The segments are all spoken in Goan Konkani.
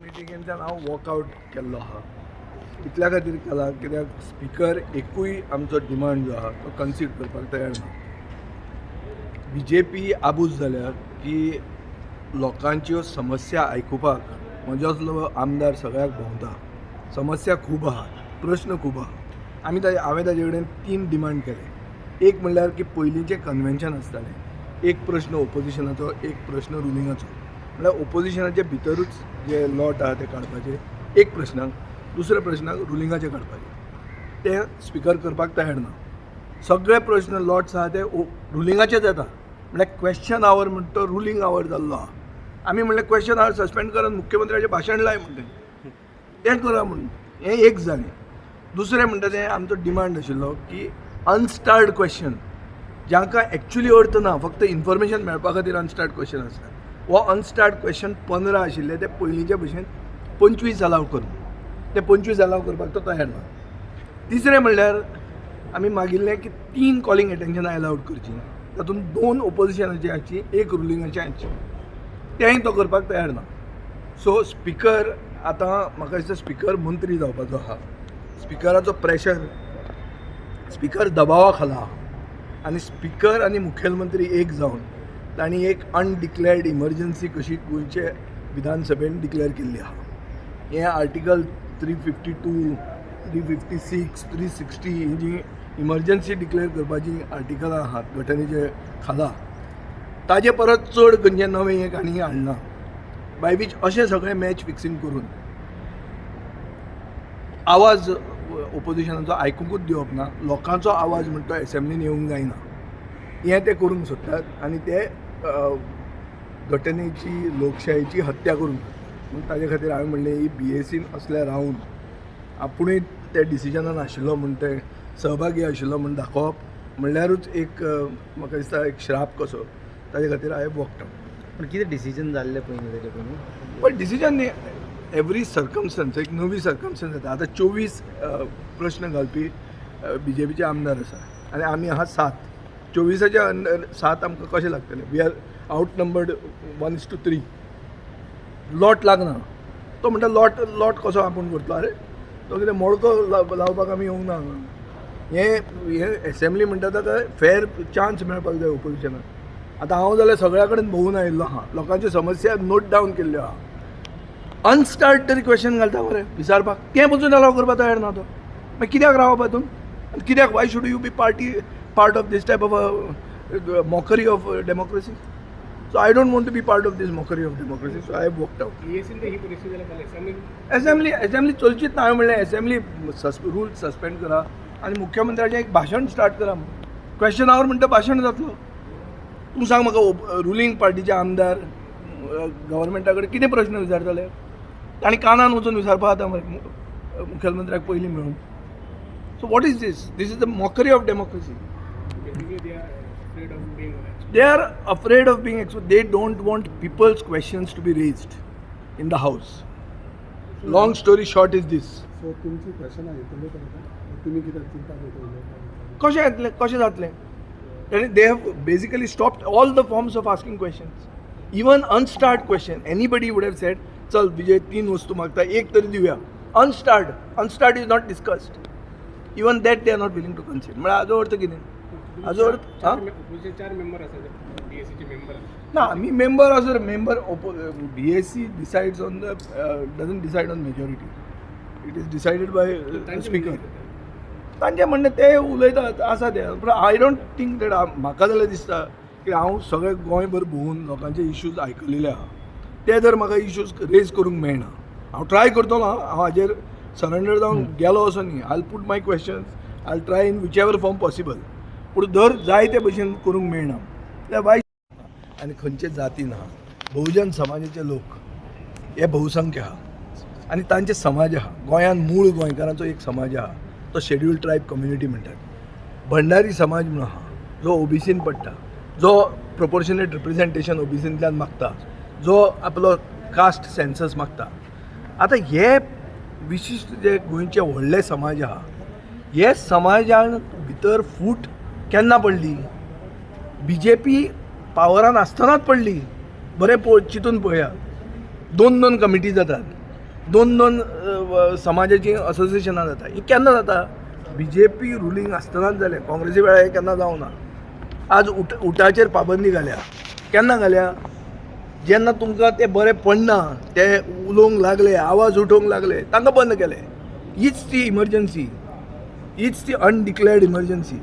मिटिंगेंतल्यान हांव वॉकआवट केल्लो आहा. इतल्या खातीर केला कित्याक स्पिकर एकूय आमचो डिमांड जो आहा तो कन्सीड करपाक तयार ना. बीजेपी आबूज जाल्या की लोकांच्यो समस्या आयकुपाक म्हजो असलो आमदार सगळ्याक भोंवता. समस्या खूब आहा, प्रश्न खूब आहा. आमी ताजे हांवें ताजे कडेन तीन डिमांड केले. एक म्हणल्यार की पयलींचें कन्वेन्शन आसतालें, एक प्रश्न ओपोजिशनाचो, एक प्रश्न रुलिंगाचो, म्हणल्यार ओपोजिशनाचे भितरूच जे लॉट आहा ते काडपाचे एक प्रश्नाक, दुसऱ्या प्रश्नाक रुलिंगाचे काडपाचे. ते स्पिकर करपाक तयार ना. सगळे प्रश्न लॉट्स आहा ते रुलिंगाचेच येता. म्हणल्यार क्वेश्चन our म्हणटा तो रुलींग our जाल्लो आहा. आमी म्हणलें क्वेश्चन our suspend करून मुख्यमंत्र्याचें भाशण लाय म्हणटा, तें करा म्हणून. हें एक जालें. दुसरें म्हणटा तें आमचो डिमांड आशिल्लो की अनस्टार्ड क्वेश्चन, जांकां एक्चुली अर्थ ना, फक्त इन्फॉर्मेशन मेळपा खातीर अनस्टार्ड क्वेश्चन आसता, हो अनस्टार्ड क्वेश्चन 15 आशिल्ले ते पयलींचे भशेन 25 अलाव करून, ते 25 अलाव करपाक तो तयार ना. तिसरें म्हणल्यार आमी मागिल्लें की तीन कॉलिंग एटेन्शनां अलावड करचीं, तातूंत दोन ओपोजिशनाची आसची, एक रुलिंगाची आसची. तेंय तो करपाक तयार ना. सो स्पिकर आतां म्हाका दिसता स्पिकर मंत्री जावपाचो आहा. स्पिकराचो प्रेशर, स्पिकर दबावा खाला आहा आनी स्पिकर आनी मुखेलमंत्री एक जावन तांणी एक अनडिक्लेअर्ड इमर्जन्सी कशी गोंयचे विधानसभेन डिक्लेअर केल्ली आहा. हें आर्टिकल 352, 356, 360 ही जी इमर्जन्सी डिक्लेअर करपाची आर्टिकलां आहात घटनेचे खाला, ताजे परत चड खंयचें नवें एक आनी हाडना, बाय वीच अशें सगळें मॅच फिक्सिंग करून आवाज ओपोजिशनाचो आयकुंकूच दिवप ना. लोकांचो आवाज म्हणटा तो एसेंब्लीन येवंक जायना, हें ते करूंक सोदतात आनी ते घटनेची, लोकशायेची हत्या करूंक सोदतात. म्हूण ताजे खातीर हांवें म्हणलें, ही बीएसीन असल्या रावन आपुणूय त्या डिसिजनान आशिल्लो म्हूण, ते सहभागी आशिल्लो म्हूण दाखोवप म्हणल्यारूच एक म्हाका दिसता एक श्राप कसो. ताजे खातीर हांवें वॉकड आवट. पण कितें डिसिजन जाल्लें पयलीं, तेजे पयलीं? पण डिसिजन न्ही, एवरी सर्कमस्टन्स एक नवी सर्कमस्टन्स येता. आतां 24 प्रश्न घालपी बीजेपीचे आमदार आसा आनी आमी आहा सात. 24च्या अंडर सात आमकां कशें लागतले? We are outnumbered 1:3. Lot लागना. तो म्हणटा लॉट लॉट कसो आपूण करतलो? अरे, तो कितें मडको लावपाक आमी येवंक ना हांगा. हें हें एसेंब्ली म्हणटा ताका फेर चान्स मेळपाक जाय ओपोजिशनाक. आतां हांव जाल्यार सगळ्या कडेन भोंवून आयिल्लो आहा, लोकांच्यो समस्या नोट डावन केल्ल्यो आहा. अनस्टार्ड तरी क्वेश्चन घालता मरे विचारपाक, तें पसून अलाव करपाक तयार ना तो. मागीर कित्याक रावप हातून आनी कित्याक? Why should you be part of this type of mockery of democracy? So I don't want to be part of this mockery of democracy, so I have walked out. बीएसीन ही परिस्थिती जाल्यार असेंब्ली एसेंब्ली एसेंब्ली चलचीच ना. हांवें म्हणलें, एसेंब्ली रूल सस्पेंड करा आनी मुख्यमंत्र्याचें एक भाशण स्टार्ट करा. क्वेश्चन our म्हणटा भाशण जातलो. तूं सांग म्हाका, रुलींग पार्टीचे आमदार गव्हर्मेंटा कडेन कितें प्रश्न विचारतले? तांणी कानान वचून विचारपा जाता मरे मुखेलमंत्र्याक पयलीं मेळून. So what is this? This is the mockery of democracy. Basically they are afraid of being They are afraid of being exposed. They don't want people's questions to be raised in the house. Long story short is this. So तुमची क्वेश्चनां येतले तांकां? तुमी कित्याक चिंता करता? कशें येतलें? कशें जातलें? They have basically stopped all the forms of asking questions, even unstarred question. Anybody would have said, चल, विजय तीन वस्तू मागता, एक तरी दिवया. Unstarred, unstarred is not discussed. Even that they are not willing to consider. म्हळ्यार हाजो अर्थ कितें? हाजो अर्थ हां ओपोजिशन चार मेंबर आसा, बीएसीचे मेंबर आसा. ना, आमी मेंबर आसो, member, BAC decides on the doesn't decide on majority. It is decided by speaker. तांचें म्हणणें, ते उलयतात आसा तें, पूण I don't think that. म्हाका जाल्यार दिसता की हांव सगळें गोंयभर भोंवून लोकांचे इश्यूज आयकलेले आहा. ते जर म्हाका इश्यूज रेज करूंक मेळना, हांव ट्राय करतलो. हांव हाजेर सरेंडर जावन गेलो असो न्ही. I put my questions, I try in whichever form possible. पूण जर जाय ते भशेन करूंक मेळना जाल्यार वाय? आनी खंयचे जातीन आहा, बहुजन समाजाचे लोक हे बहुसंख्य आहा आनी तांचे समाज आहा. गोंयांत मूळ गोंयकारांचो एक समाज आहा, तो शेड्युल्ड ट्रायब कम्युनिटी म्हणटात. भंडारी समाज म्हणून आहा, जो ओबीसीन पडटा, जो प्रोपोर्शनेट रिप्रेझेंटेशन ओबीसींतल्यान मागता, जो आपलो कास्ट सेन्सस मागता. आतां हे विशिश्ट जे गोंयचे व्हडले समाज आहा, हे समाजान भितर फूट केन्ना पडली? बीजेपी पावरान आसतनाच पडली. बरें पळोव, चिंतून पळया, दोन दोन कमिटी जातात. दोन दोन समाजाचीं असोसिएशनां जाता. ही केन्ना जाता? बीजेपी रुलींग आसतनाच जालें. काँग्रेसी वेळार हें केन्ना जावना. आज उटाचेर पाबंदी घाल्या. केन्ना घाल्या? जेन्ना तुमकां तें बरें पडना, ते उलोवंक लागले, आवाज उठोवंक लागले, तांकां बंद केले. हीच ती इमर्जन्सी, हीच ती अनडिक्लेअर्ड इमर्जन्सी.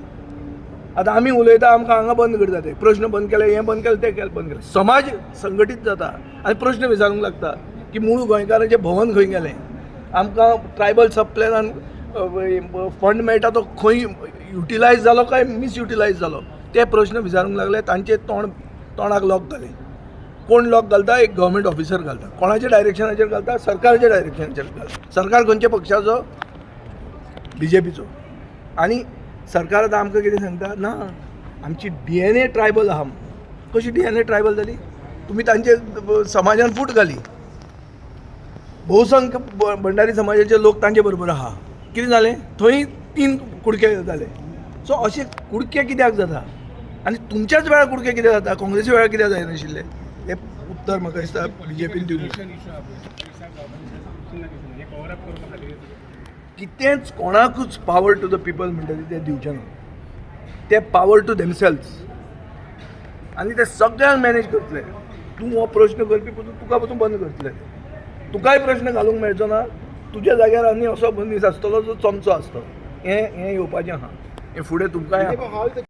आतां आमी उलयता, आमकां हांगा बंद करता ते. प्रश्न बंद केले, हें बंद केलें, तें केलें, बंद केलें. समाज संघटीत जाता आनी प्रश्न विचारूंक लागता की मूळ गोंयकारांचें भवन खंय गेलें? आमकां ट्रायबल सब प्लॅनान फंड मेळटा तो खंय युटिलायज जालो काय मिसयुटिलायज जालो, ते प्रश्न विचारूंक लागले. तांचे तोंडाक लॉक घालें. कोण लॉक घालता? एक गव्हर्मेंट ऑफिसर घालता. कोणाच्या डायरेक्शनाचेर घालता? सरकाराच्या डायरेक्शनाचेर घालता. सरकार खंयच्या पक्षाचो? बीजेपीचो. आनी सरकार आतां आमकां कितें सांगता? ना, आमची डीएनए ट्रायबल आहा म्हणून. कशी डीएनए ट्रायबल जाली? तुमी तांचे समाजान फूट घाली. बहुसंख्य भंडारी समाजाचे लोक तांचे बरोबर आहा. कितें जालें? थंय तीन कुडके जाले. सो अशे कुडके कित्याक जाता आनी तुमच्याच वेळार कुडके कित्याक जाता? काँग्रेसी वेळार कित्याक जायनाशिल्ले? हें उत्तर म्हाका दिसता बीजेपीन दिवंक जाय. इशू आहा पळय, हें कवर अप करपा खातीर कितेंच कोणाकूच पावर टू the people म्हणटा ते दिवचे ना. ते पावर टू देमसेल्स आनी ते सगळ्यांक मॅनेज करतले. तूं हो प्रश्न करपी पसून तुका पसून बंद करतले. तुकाय प्रश्न घालूंक मेळचो ना. तुज्या जाग्यार आनी असो मनीस आसतलो जो चमचो आसतलो. हें हें येवपाचें आहा, हें फुडें तुमकांय आहा. How is the